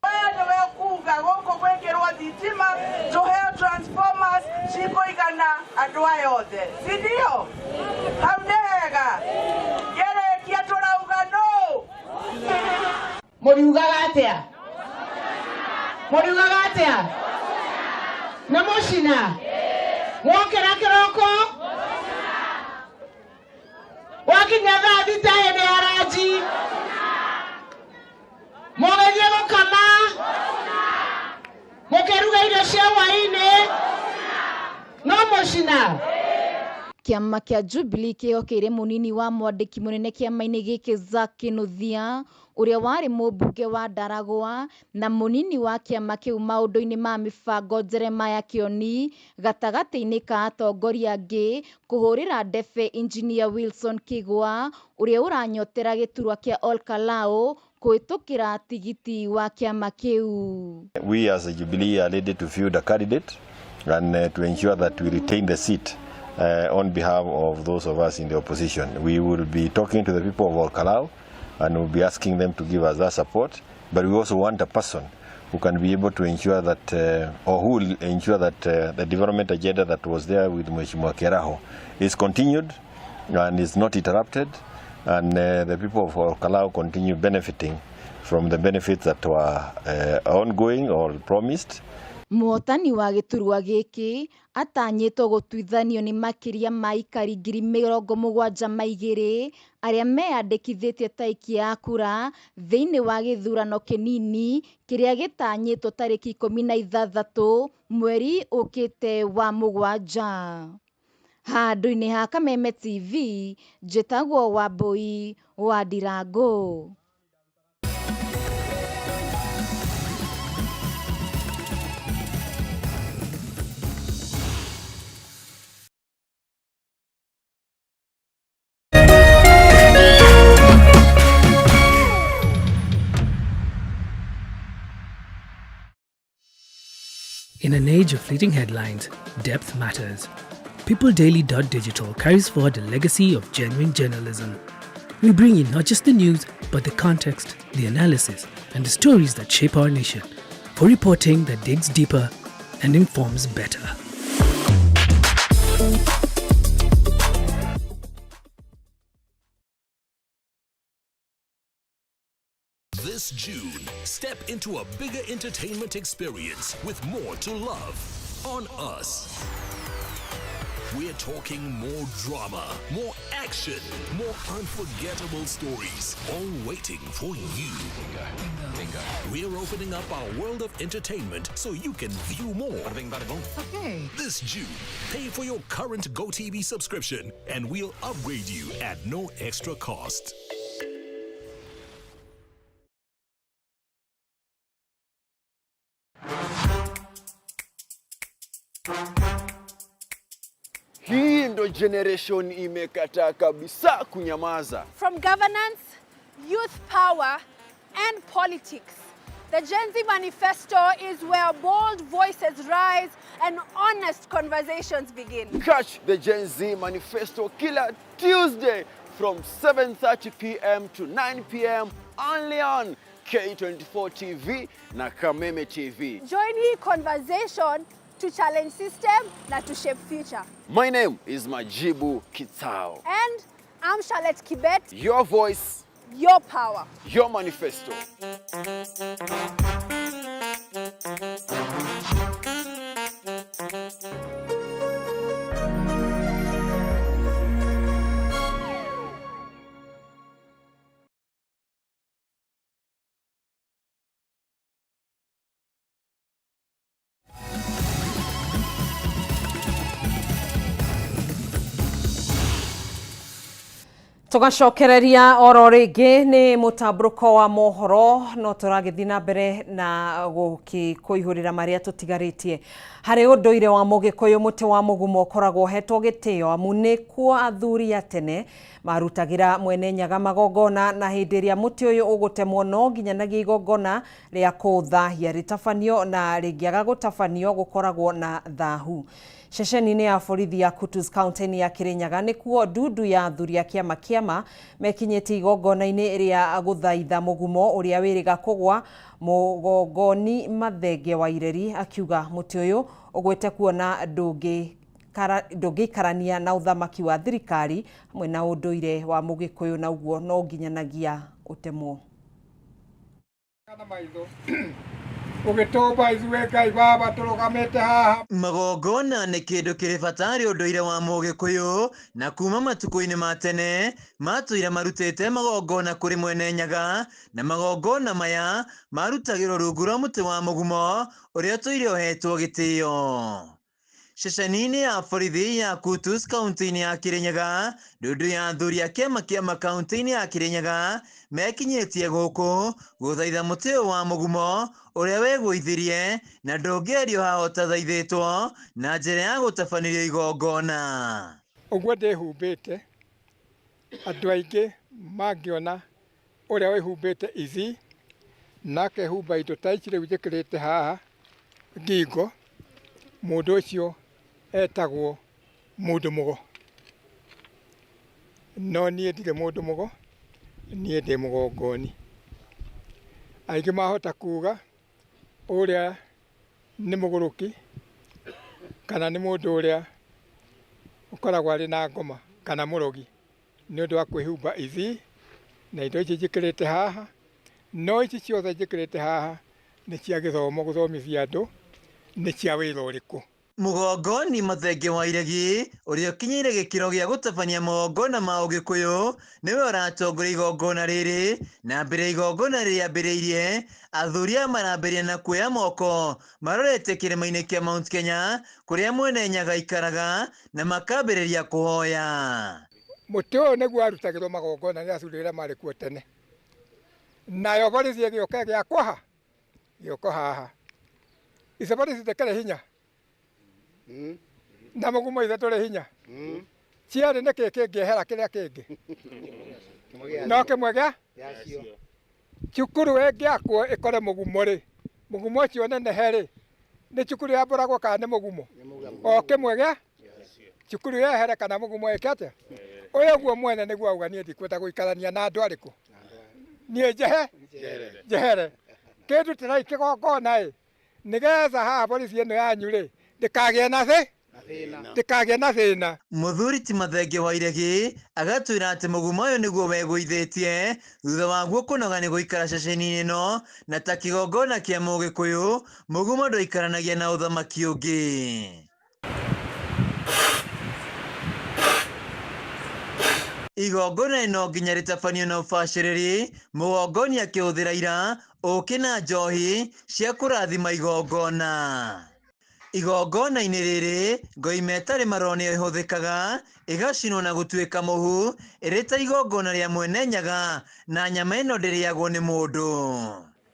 S12: We nĩwe ũkuga gũkũ gwĩkĩrwo thitima tũheo transformers cikũigana andũ aya othe, si ndio? Hau nĩ hega. Ngĩrĩkia tũrauga no.
S27: Mũriugaga atĩa? Mũriugaga atĩa? Nĩ mũcina? Mwokĩra kĩroko? Wakinya thaa thita hĩndĩ ya ranji? Mũgĩthiĩ gũkama? Mũkĩruga irio cia hwaĩ-inĩ? No mũcina?
S7: Kĩama kĩa Jubilee kĩhokeire mũnini wa mwandĩki mũnene kĩama-inĩ gĩkĩ Zack Kinuthia ũrĩa warĩ mũmbunge wa Ndaragwa na mũnini wa kĩama kĩu maũndũ-inĩ ma mĩbango Jeremiah Kĩoni gatagatĩ-inĩ ka atongoria angĩ kũhũrĩra ndebe Engineer Wilson Kigwa ũrĩa ũranyotera gĩturwa kĩa Ol Kalou kũhĩtũkĩra tigiti wa kĩama kĩu.
S28: We as a Jubilee are ready to field a candidate and to ensure that we retain the seat on behalf of those of us in the opposition. We will be talking to the people of Ol Kalou and we'll be asking them to give us that support, but we also want a person who can be able to ensure that, or who will ensure that the development agenda that was there with Mheshimiwa Keraho is continued and is not interrupted, and the people of Ol Kalou continue benefiting from the benefits that were ongoing or promised.
S7: Mũhotani wa gĩturwa gĩkĩ atanyĩtwo gũtuithanio nĩ makĩria ma aikari 72,000 arĩa meyandĩkithĩtie ta aikia a kura thĩinĩ wa gĩthurano kĩnini kĩrĩa gĩtanyĩtwo tarĩki 16 mweri ũkĩte wa mũgwanja. Handũ-inĩ ha Kameme TV, njĩtagwo Wambui wa Ndirango.
S29: In an age of fleeting headlines, depth matters. PeopleDaily.digital carries forward a legacy of genuine journalism. We bring you not just the news, but the context, the analysis, and the stories that shape our nation, for reporting that digs deeper and informs better.
S14: This June, step into a bigger entertainment experience with more to love on us. We're talking more drama, more action, more unforgettable stories, all waiting for you. Bingo. We're opening up our world of entertainment so you can view more. Bada bing, bada boom.
S4: Okay.
S14: This June, pay for your current GoTV subscription and we'll upgrade you at no extra cost.
S15: Hii ndo generation imekataa kabisa kunyamaza.
S16: From governance, youth power, and politics, the Gen Z Manifesto is where bold voices rise and honest conversations begin.
S15: Catch the Gen Z Manifesto kila Tuesday from 7:30 p.m. to 9 p.m. only on K24 TV na Kameme TV.
S16: Join the conversation to challenge system na to shape future.
S15: My name is Majibu Kitao.
S16: And I'm Charlotte Kibet.
S15: Your voice,
S16: your power,
S15: your manifesto.
S1: Tugacokereria oro rĩngĩ nĩ mũtambũrũko wa mohoro no tũragĩthiĩ na mbere na gũkĩkũihũrĩra marĩa tũtigarĩtie. Harĩ ũndũire wa mũgĩkũyũ mũtĩ wa mũgumo ũkoragwo ũhetwo gĩtĩo amu nĩkuo athuri a tene marutagĩra mwene nyaga magongona, na hĩndĩ ĩrĩa mũtĩ ũyũ ũgũtemwo no nginyanagia igongona rĩa kũũthahia rĩtabanio, na rĩngĩaga gũtabanio gũkoragwo na thahu. Ceceni-inĩ ya borithi ya Kutus kaunti-inĩ ya Kirinyaga nĩkuo ndundu ya athuri a kĩama kĩama mekinyĩtie igongona-inĩ rĩa gũthaitha mũgumo ũrĩa wĩrĩga kũgwa. Mũgongoni Mathenge wa Ireri akiuga mũtĩ ũyũ ũgwĩte kuona ndũngĩikarania na ũthamaki wa thirikari hamwe na ũndũire wa mũgĩkũyũ, na ũguo no nginyanagia ũtemwo.
S17: Ũgĩtũmba ithuĩ Ngai Baba tũrũgamĩte haha.
S18: Magongona nĩ kĩndũ kĩrĩ bata harĩ ũndũire wa mũgĩkũyũ, na kuma matukũ-inĩ ma tene matũire marutĩte magongona kũrĩ mwene nyaga, na magongona maya marutagĩrwo rungu rwa mũtĩ wa mũgumo ũrĩa ũtũire ũhetwo gĩtĩo. Ceceni-inĩ ya borithi ya Kutus kaunti-inĩ ya Kirinyaga, ndundu ya athuri a kĩama kĩama kaunti-inĩ ya Kirinyaga mekinyĩtie gũkũ gũthaitha mũtĩ ũyũ wa mũgumo ũrĩa wegũithirie na ndũngĩerio haha ũtathaithĩtwo na njĩra ya gũtabanĩrio igongona.
S17: Ũguo ndĩhumbĩte, andũ aingĩ mangĩona ũrĩa wĩhumbĩte ici na akehumba indo ta ici rĩu njĩkĩrĩte haha ngingo, mũndũ ũcio etagwo mũndũ mũgo. No niĩ ndirĩ mũndũ mũgo, niĩ ndĩ mũgongoni. Aingĩ mahota kuga ũrĩa nĩ mũgũrũki kana nĩ mũndũ ũrĩa ũkoragwo arĩ na ngoma kana mũrogi nĩ ũndũ wa kwĩhumba ici na indo ici njĩkĩrĩte haha. No ici ciothe njĩkĩrĩte haha nĩ cia gĩthomo, gũthomithia andũ nĩ cia wĩra ũrĩkũ.
S18: Mũgongoni Mathenge wa Iregi ũrĩa ũkinyĩire gĩkĩro gĩa gũtabania magongona ma ũgĩkũyũ nĩwe ũratongoria igongona rĩrĩ, na mbere igongona rĩambĩrĩirie athuri aya marambĩrĩria na kuoya moko marorete kĩrĩma-inĩ kĩa Mount Kenya kũrĩa mwene nyaga aikaraga na makambĩrĩria kũhoya.
S17: Mũtĩ ũyũ nĩguo warutagĩrwo magongona nĩ athuri arĩa marĩ kuo tene, nayo borithi ĩgĩũka ĩgĩakwo ha gĩũka haha. Icio borithi itikĩrĩ hinya na mũgumo ithe tũrĩ hinya, cierĩ nĩkĩ kĩngĩehera kĩrĩa kĩngĩ? No kĩmwe gĩa cukuru ĩngĩakwo ĩkore mũgumo rĩ, mũgumo ũcio ũnenehe rĩ, nĩ cukuru yambũragwo kana nĩ mũgumo? O kĩmwe gĩa cukuru yehere kana mũgumo ĩke atĩa? Ũyũ guo mwene nĩguo auga niĩ ndikwenda gũikarania na andũ arĩkũ, niĩ njehe njehere kĩndũ tĩrai kĩgongona ĩ, nĩgetha haha borithi ĩno yanyu rĩ ndĩkagĩe na thĩ ndĩkagĩe na thĩna.
S18: Mũthuri ti Mathenge wa Iregi agatwĩra atĩ mũgumo ũyũ nĩguo wegũithĩtie thutha waguo kũnoga nĩ gũikara ceceni-inĩ ĩno, na ta kĩgongona kĩa mũgĩkũyũ mũgumo ndũikaranagia na ũthamaki ũngĩ. Igongona no nginya rĩtabanio na ũbacĩrĩri, mũgongoni akĩhũthĩra ira, ũkĩ na njohi cia kũrathima igongona. Igongona-inĩ rĩrĩ, ngoima ĩtarĩ maroro nĩyo ĩhũthĩkaga, ĩgacinwo na gũtuĩka mũhu, ĩrĩ ta igongona rĩa Mwene Nyaga, na nyama ĩno ndĩrĩagwo nĩ mũndũ.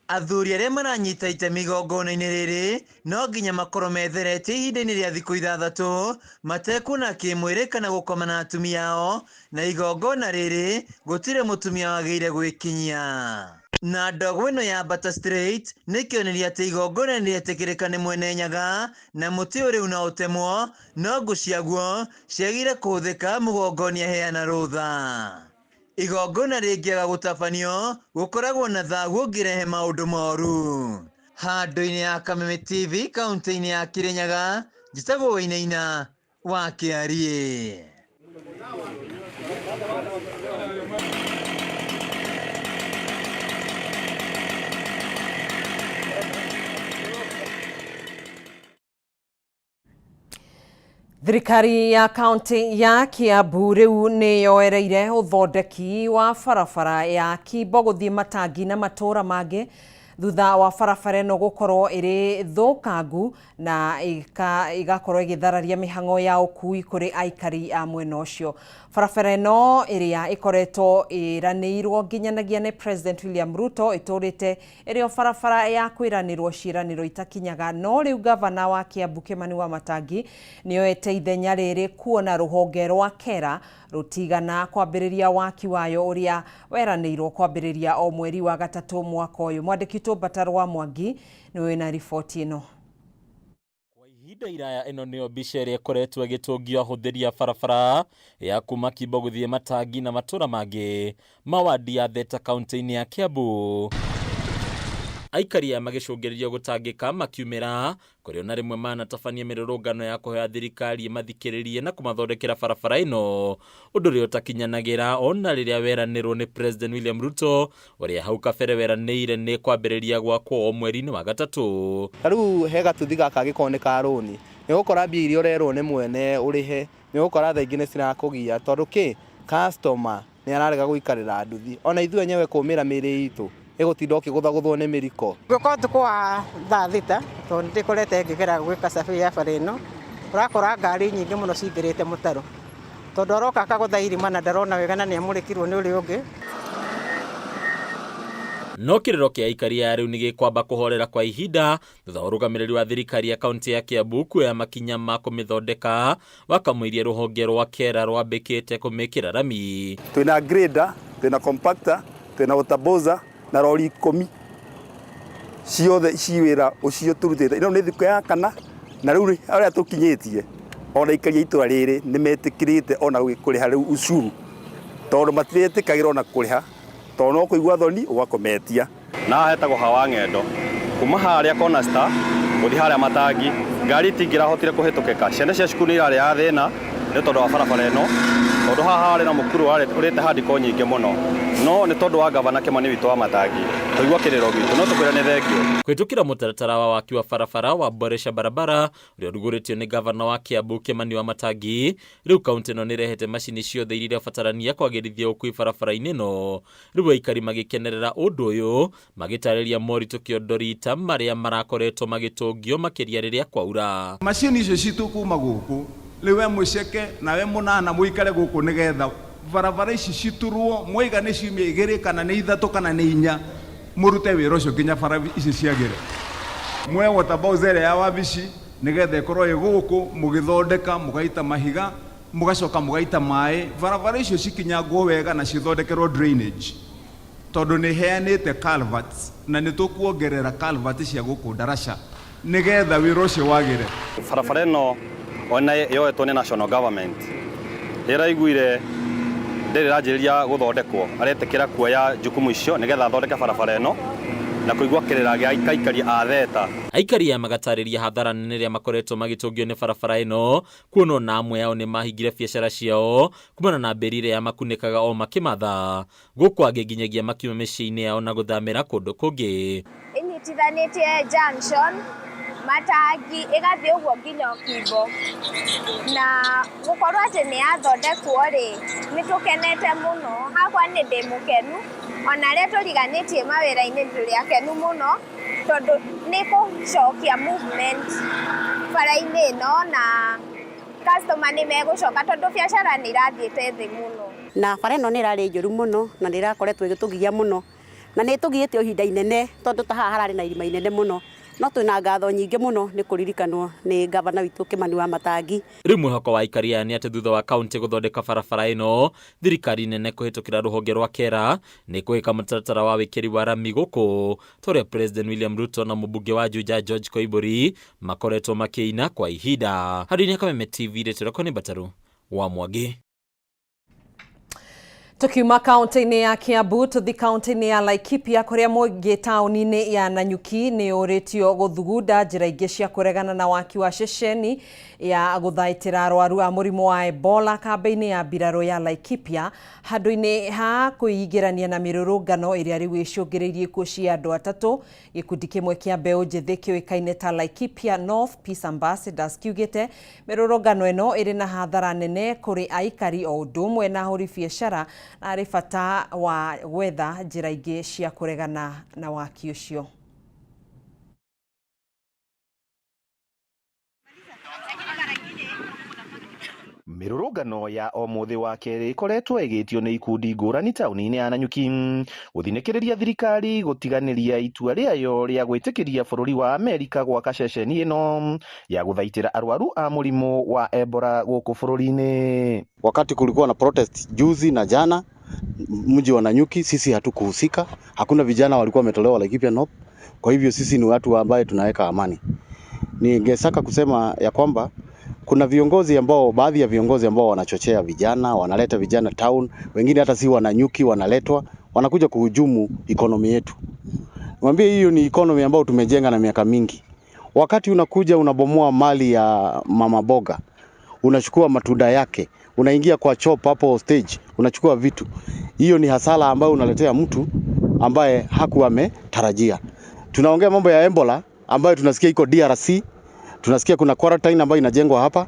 S18: Athuri arĩa maranyita itemi igongona-inĩ rĩrĩ no nginya makorwo metheretie ihinda-inĩ rĩa thikũ ithathatũ matekuona kĩmwĩrĩ kana gũkoma na atumia ao, na igongona rĩrĩ gũtirĩ mũtumia wagĩrĩire gwĩkinyia. Na ndogo ĩno ya Bata Straight nĩ kĩonereria atĩ igongona nĩ rĩetĩkĩrĩka nĩ Mwene Nyaga na mũtĩ ũyũ rĩu no ũtemwo, no ngũ ciaguo ciagĩrĩire kũhũthĩka mũgongoni aheana rũtha. Igongona rĩngĩaga gũtabanio gũkoragwo na thahu ũngĩrehe maũndũ moru. Handũ-inĩ ya Kameme TV kaunti-inĩ ya Kirinyaga, njĩtagwo Wainaina wa Kĩariĩ.
S1: Thirikari ya kaunti ya Kiambu rĩu nĩ yoereire ũthondeki wa barabara ya Kimbo gũthiĩ Matangi na matũũra mangĩ thutha wa barabara ĩno gũkorwo ĩrĩ thũkangu na ĩgakorwo ĩgĩthararia mĩhang'o ya ũkui kũrĩ aikari a mwena ũcio. Barabara ĩno ĩrĩa ĩkoretwo ĩranĩirwo nginyanagia nĩ President William Ruto ĩtũrĩte ĩrĩ o barabara ya kwĩranĩrwo ciĩranĩro itakinyaga, no rĩu gavana wa Kiambu Kimani Wamatangi nĩoete ithenya rĩrĩ kuona rũhonge rwa KERA rũtigana kwambĩrĩria waki wayo ũrĩa weranĩirwo kwambĩrĩria o mweri wa gatatũ mwaka ũyũ. Mwandĩki witũ Mbatarwa Mwangi nĩwe wĩna riboti ĩno.
S4: Kwa ihinda iraya ĩno nĩyo mbica ĩrĩa ĩkoretwo ĩgĩtũngio ahũthĩri a barabara ya kuma Kimbo gũthiĩ Matangi na matũra mangĩ ma wadi ya Theta kaunti-inĩ ya Kiambu. Aikari aya magĩcũngĩrĩrio gũtangĩka makiumĩra kũrĩ ona rĩmwe manatabania mĩrũrũngano ya kũhoya thirikari ĩmathikĩrĩrie na kũmathondekera barabara ĩno, ũndũ ũrĩa ũtakinyanagĩra ona rĩrĩa weranĩrwo nĩ President William Ruto ũrĩa hau kabere weranĩire nĩ kwambĩrĩria gwakwo o mweri-inĩ wa gatatũ.
S5: Ta rĩu he gatuthi gaka angĩkorwo nĩ ka rũni, nĩ ũgũkora mbia iria ũrerwo nĩ mwene ũrĩhe, nĩ ũgũkora thaa ingĩ nĩ cirakũgia tondũ kĩ, customer nĩ ararega gũikarĩra nduthi. Ona ithuĩ enyewe kũmĩra mĩrĩ itũ, ĩgũtinda ũkĩgũthagũthwo nĩ mĩriko.
S20: Ngũka ũtukũ wa thaa thita tondũ nĩ ndĩkorete ngĩgera gwĩka survey ya bara ĩno, ũrakora ngari nyingĩ mũno cingĩrĩte mũtaro tondũ aroka akagũtha irima na ndarona wega na nĩ amũrĩkirwo nĩ ũrĩa ũngĩ.
S4: No kĩrĩro kĩa aikari aya rĩu nĩ gĩkwamba kũhorera kwa ihinda thutha wa ũrũgamĩrĩri wa thirikari ya kaunti ya Kiambu kuoya makinya ma kũmĩthondeka wakamũirie rũhonge rwa KERA rwambĩkĩte kũmĩkĩra rami.
S21: Twĩna grader, twĩna compactor, twĩna water bowser na rori ikũmi ciothe ci wĩra ũcio tũrutĩte. Ĩno nĩ thikũ ya kana na rĩu harĩa tũkinyĩtie ona aikari a itũra rĩrĩ nĩ metĩkĩrĩte ona kũrĩha rĩu ucuru tondũ matiretĩkagĩra ona kũrĩha tondũ no kũigua thoni ũgakũmetia.
S22: Na haha hetagwo Hawa Ng'endo. Kuma harĩa Corner Star gũthiĩ harĩa Matangi, ngari itingĩrahotire kũhĩtũkĩka. Ciana cia cukuru nĩ irarĩ thĩna nĩ tondũ wa barabara ĩno, tondũ haha harĩ na mũkuru ũrĩte handiko nyingĩ mũno. No nĩ tondũ wa gavana Kĩmani witũ wa Matangi kũigua kĩrĩro gitũ, no tũkwĩre nĩ thengiũ.
S4: Kũhĩtũkĩra mũtaratara wa waki wa barabara wa Boresha Barabara ũrĩa ũrugũrĩtio nĩ gavana wa Kiambu Kĩmani wa Matangi, rĩu kaunti ĩno nĩ ĩrehete macini ciothe iria irabatarania kwagĩrithia ũkui barabara-inĩ ĩno. Rĩu aikari magĩkenerera ũndũ ũyũ, magĩtarĩria moritũ kĩondo rita marĩa marakoretwo magĩtũngio makĩria rĩrĩa kwaura.
S23: Macini icio citũ kuma gũkũ, rĩu we mũceke na we mũnana mũikare gũkũ nĩgetha barabara ici citurwo, mwaiga nĩ ciumia igĩrĩ kana nĩ ithatũ kana nĩ inya, mũrute wĩra ũcio nginya bara ici ciagĩre. Muoye water bowser ĩrĩa ya wabici nĩgetha ĩkorwo ĩ gũkũ, mũgĩthondeka mũgaita mahiga, Mũgacoka mũgaita maĩ, barabara icio cikinyangwo wega na cithondekerwo drainage, tondũ nĩ heanĩte culverts na nĩ tũkuongerera culvert cia gũkũ ndaraca nĩgetha wĩra ũcio wagĩre.
S22: Barabara ĩno ona yoetwo nĩ national government, ĩraiguire ndĩrĩ ĩranjĩrĩria gũthondekwo, aretĩkĩra kuoya jukumu icio nĩgetha athondeke barabara ĩno na kũigua kĩrĩra gĩa aikari a Theta.
S4: Aikari aya magatarĩria hathara nene ĩrĩa makoretwo magĩtũngio nĩ barabara ĩno Kuona ona amwe ao nĩ mahingire biacara ciao kumana na mbĩri ĩrĩa yamakunĩkaga o makĩmatha, gũkũ angĩ nginyagia makiuma mĩciĩ-inĩ yao na gũthamĩra kũndũ kũngĩ.
S24: Ĩnyitithanĩtie junction
S2: Matangi ĩgathiĩ ũguo nginya Kimbo na gũkorwo atĩ nĩ yathondekwo rĩ, nĩ tũkenete mũno. Hakwa nĩ ndĩ mũkenu, ona arĩa tũriganĩtie mawĩra-inĩ tũrĩ akenu mũno tondũ nĩ gũcokia movement bara-inĩ ĩno na customer nĩ megũcoka tondũ biacara nĩ irathiĩte thĩ mũno.
S3: Na bara ĩno nĩ ĩrarĩ njũru mũno na nĩ ĩrakoretwo ĩgĩtũgia mũno na nĩ ĩtũgiĩte ihinda inene tondũ ta haha hararĩ na irima inene mũno, no twĩna ngatho nyingĩ mũno nĩ kũririkanwo nĩ gavana witũ Kĩmani wa Matangi.
S4: Rĩu mwĩhoko wa aikari aya nĩ atĩ thutha wa kaunti gũthondeka barabara ĩno, thirikari nene kũhĩtũkĩra rũhonge rwa KERA nĩ kũhĩka mũtaratara wa wĩkĩri wa rami gũkũ ta ũrĩa President William Ruto na mũmbunge wa Juja George Koimbũri makoretwo makĩina kwa ihinda. Handũ-inĩ ha Kameme TV, rĩtwa rĩakwa nĩ Mbataru wa Mwangi.
S1: Tukiuma kaunti-inĩ ya Kiambu tuthi kaunti-inĩ ya Laikipia kũrĩa mũingĩ taũni-inĩ ya Nanyuki nĩ ũrĩtio gũthugunda njĩra ingĩ cia kũregana na waki wa ceceni ya gũthaitĩra arwaru a mũrimũ wa Ebola kambĩ-inĩ ya mbirarũ ya Laikipia handũ-inĩ ha kwĩingĩrania na mĩrũrũngano ĩrĩa rĩu ĩcũngĩrĩirie ikuũ cia andũ atatũ. Gĩkundi kĩmwe kĩa mbeũ njĩthĩ kĩũĩkaine ta Laikipia North Peace Ambassadors kiugĩte mĩrũrũngano ĩno ĩrĩ na hathara nene kũrĩ aikari o ũndũ ũmwe na ahũri biacara na harĩ bata wa gwetha njĩra ingĩ cia kũregana na waki ũcio.
S6: Mĩrũrũngano ya o mũthĩ wa kerĩ ĩkoretwo ĩgĩtio nĩ ikundi ngũrani taũni-inĩ ya Nanyuki gũthinĩkĩrĩria thirikari gũtiganĩria itua rĩayo rĩa gwĩtĩkĩria bũrũri wa Amerika gwaka ceceni ĩno ya gũthaitĩra arwaru a mũrimũ wa Ebola gũkũ bũrũri-inĩ.
S8: Wakati kulikuwa na protest juzi na jana mji wa Nanyuki, sisi hatukuhusika. Hakuna vijana walikuwa wametolewa Laikipia North. Kwa hivyo sisi ni watu ambaye tunaweka amani. Ningesaka kusema ya kwamba kuna viongozi ambao, baadhi ya viongozi ambao wanachochea vijana, wanaleta vijana town, wengine hata si Wananyuki wanaletwa, wanakuja kuhujumu economy yetu. Niwaambie hiyo ni economy ambayo tumejenga na miaka mingi. Wakati unakuja unabomoa mali ya mama boga, unachukua matunda yake, unaingia kwa chop hapo stage, unachukua vitu. Hiyo ni hasara ambayo unaletea mtu ambaye hakuwa ametarajia. Tunaongea mambo ya Ebola ambayo tunasikia iko DRC, tunasikia kuna quarantine ambayo inajengwa hapa,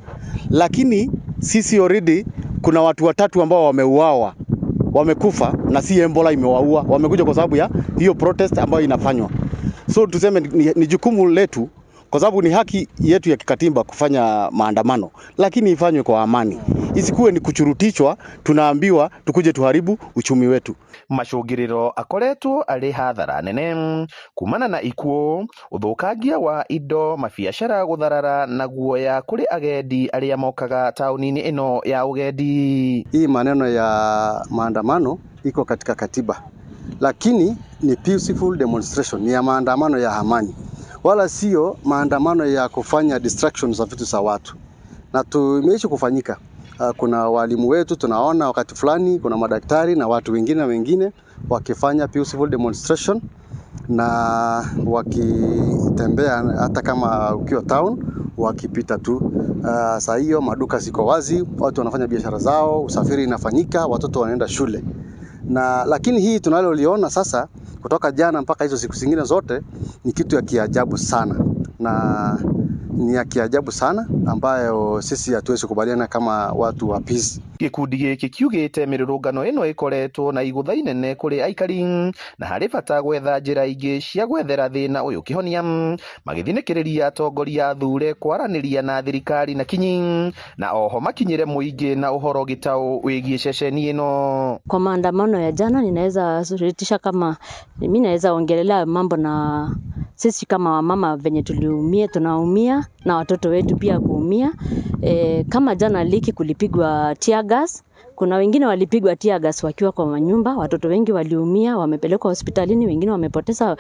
S8: lakini sisi already kuna watu watatu ambao wameuawa, wamekufa na si Ebola imewaua, wamekuja kwa sababu ya hiyo protest ambayo inafanywa. So tuseme ni jukumu letu kwa sababu ni haki yetu ya kikatiba kufanya maandamano, lakini ifanywe kwa amani, isikuwe ni kuchurutishwa, tunaambiwa tukuje tuharibu uchumi wetu.
S6: Macũngĩrĩro akoretwo arĩ hathara nene kumana na ikuũ, ũthũkangia wa indo, mabiacara gũtharara na guoya kũrĩ agendi arĩa mokaga taũni-inĩ ĩno ya ũgendi.
S8: Hii maneno ya maandamano iko katika katiba, lakini ni peaceful demonstration, ni ya maandamano ya amani, wala sio maandamano ya kufanya destruction za vitu za watu, na tumeishi kufanyika. Kuna walimu wetu tunaona wakati fulani, kuna madaktari na watu wengine na wengine wakifanya peaceful demonstration na wakitembea hata kama ukiwa town wakipita tu. Saa hiyo maduka ziko wazi, watu wanafanya biashara zao, usafiri inafanyika, watoto wanaenda shule. Na lakini hii tunaloliona sasa kutoka jana mpaka hizo siku zingine zote ni kitu ya kiajabu sana, na ni ya kiajabu sana ambayo sisi hatuwezi kubaliana kama watu wa peace.
S6: Gĩkundi gĩkĩ kiugĩte mĩrũrũngano ĩno ĩkoretwo na igũtha inene kũrĩ aikari na harĩ bata gwetha njĩra ingĩ cia gwethera thĩna ũyũ kĩhonia, magĩthinĩkĩrĩria atongoria athure kwaranĩria na thirikari na kinyi na oho makinyĩre mũingĩ na ũhoro gĩtaũ wĩgiĩ ceceni ĩno.
S9: Kwa maandamano ya jana ninaweza suluhisha kama mimi naweza ongelelea mambo na sisi kama wamama venye tuliumia, tunaumia na watoto wetu pia kuumia. Kama jana liki kulipigwa tear gas, kuna wengine walipigwa tear gas wakiwa kwa manyumba, watoto wengi waliumia, wamepelekwa hospitalini, wengine wamepoteza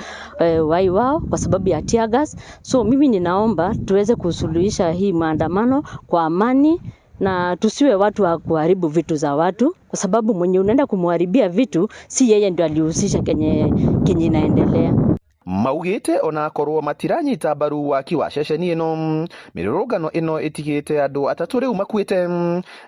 S9: uhai wao kwa sababu ya tear gas. So mimi ninaomba tuweze kusuluhisha hii maandamano kwa amani na tusiwe watu wa kuharibu vitu za watu, kwa sababu mwenye unaenda kumharibia vitu si yeye ndio alihusisha kenye inaendelea.
S6: Maugĩte onakorwo matiranyita mbaru waki wa ceceni ĩno, mĩrũrũngano ĩno ĩtigĩte andũ 3 rĩu makuĩte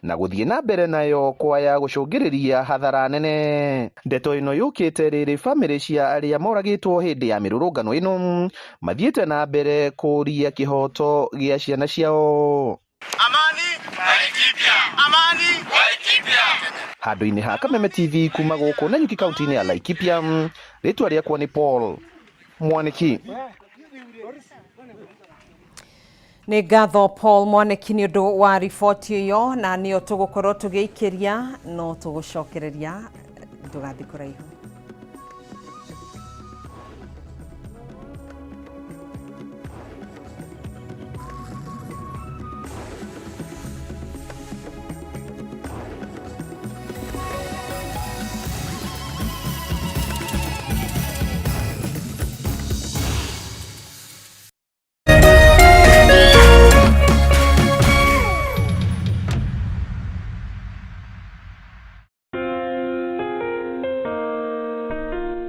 S6: na gũthiĩ na mbere nayo kwaya gũcũngĩrĩria hathara nene. Ndeto ĩno yũkĩte rĩrĩ bamĩrĩ cia arĩa moragĩtwo hĩndĩ ya mĩrũrũngano ĩno mathiĩte na mbere kũria kĩhoto gĩa ciana ciao.
S10: Amani Laikipia. Amani Laikipia.
S6: Handũ-inĩ ha Kameme TV kuma gũkũ Nanyuki kaunti-inĩ ya Laikipia, rĩtwa rĩakwa nĩ Paul Mwaniki.
S1: Nĩ ngatho Paul Mwaniki nĩ ũndũ wa riboti ĩyo, na nĩyo tũgũkorwo tũgĩikĩria, no tũgũcokereria ndũgathiĩ kũraihu.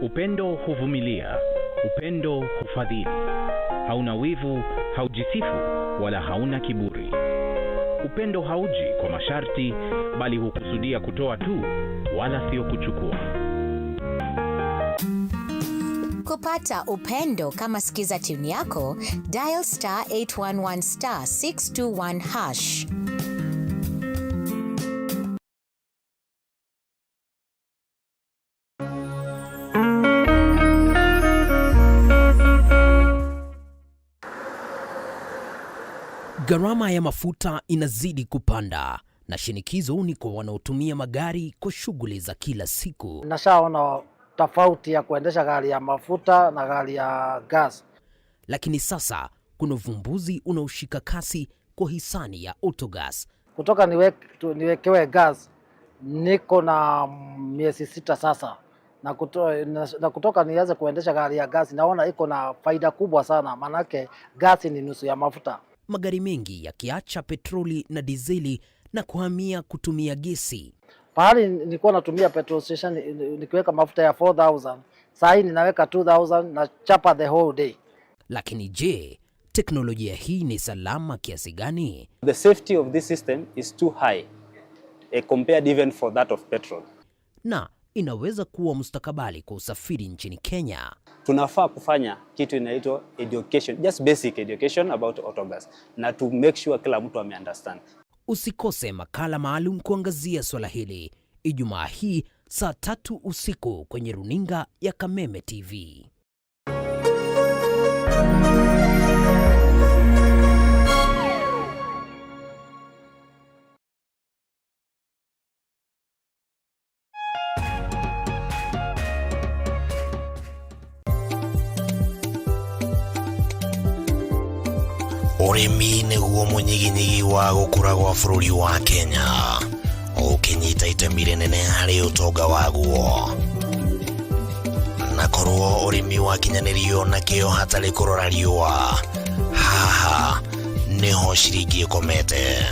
S11: Upendo huvumilia, upendo hufadhili, hauna wivu, haujisifu wala hauna kiburi. Upendo hauji kwa masharti, bali hukusudia kutoa tu, wala sio kuchukua.
S12: Kupata upendo kama Skiza tune yako, dial star 811 star 621 hash.
S13: Gharama ya mafuta inazidi kupanda na shinikizo ni kwa wanaotumia magari kwa shughuli za kila siku.
S19: Nashaona tofauti ya kuendesha gari ya mafuta na gari ya gas.
S13: Lakini sasa kuna uvumbuzi unaoshika kasi kwa hisani ya Autogas.
S19: Kutoka niwekewe gas niko na miezi 6 sasa, na kutoka nianze kuendesha gari ya gas naona iko na faida kubwa sana, manake gas ni nusu ya mafuta.
S13: Magari mengi yakiacha petroli na dizeli na kuhamia kutumia gesi.
S19: Pahali nilikuwa natumia petrol station nikiweka mafuta ya 4,000, saa hii ninaweka 2,000 na chapa the whole day.
S13: Lakini je, teknolojia hii ni salama kiasi gani?
S24: The safety of this system is too high compared even for that of petrol.
S13: Na inaweza kuwa mustakabali kwa usafiri nchini Kenya.
S24: Tunafaa kufanya kitu inaitwa education, just basic education about autogas, na to make sure kila mtu ame-understand.
S13: Usikose makala maalum kuangazia swala hili Ijumaa hii saa 3 usiku kwenye runinga ya Kameme TV.
S25: Ũrĩmi nĩguo mũnyiginyigi wa gũkũra gwa bũrũri wa Kenya, ũkĩnyita itemi rĩnene harĩ ũtonga waguo. Na korwo ũrĩmi wakinyanĩrio na kĩo hatarĩ kũrora riũa, haha nĩho ciringi ĩkomete.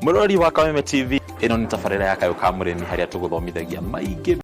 S4: Mũrori wa Kameme TV, ĩno nĩ tabarĩra ya Kayũ ka Mũrĩmi harĩa tũgũthomithagia maingĩ.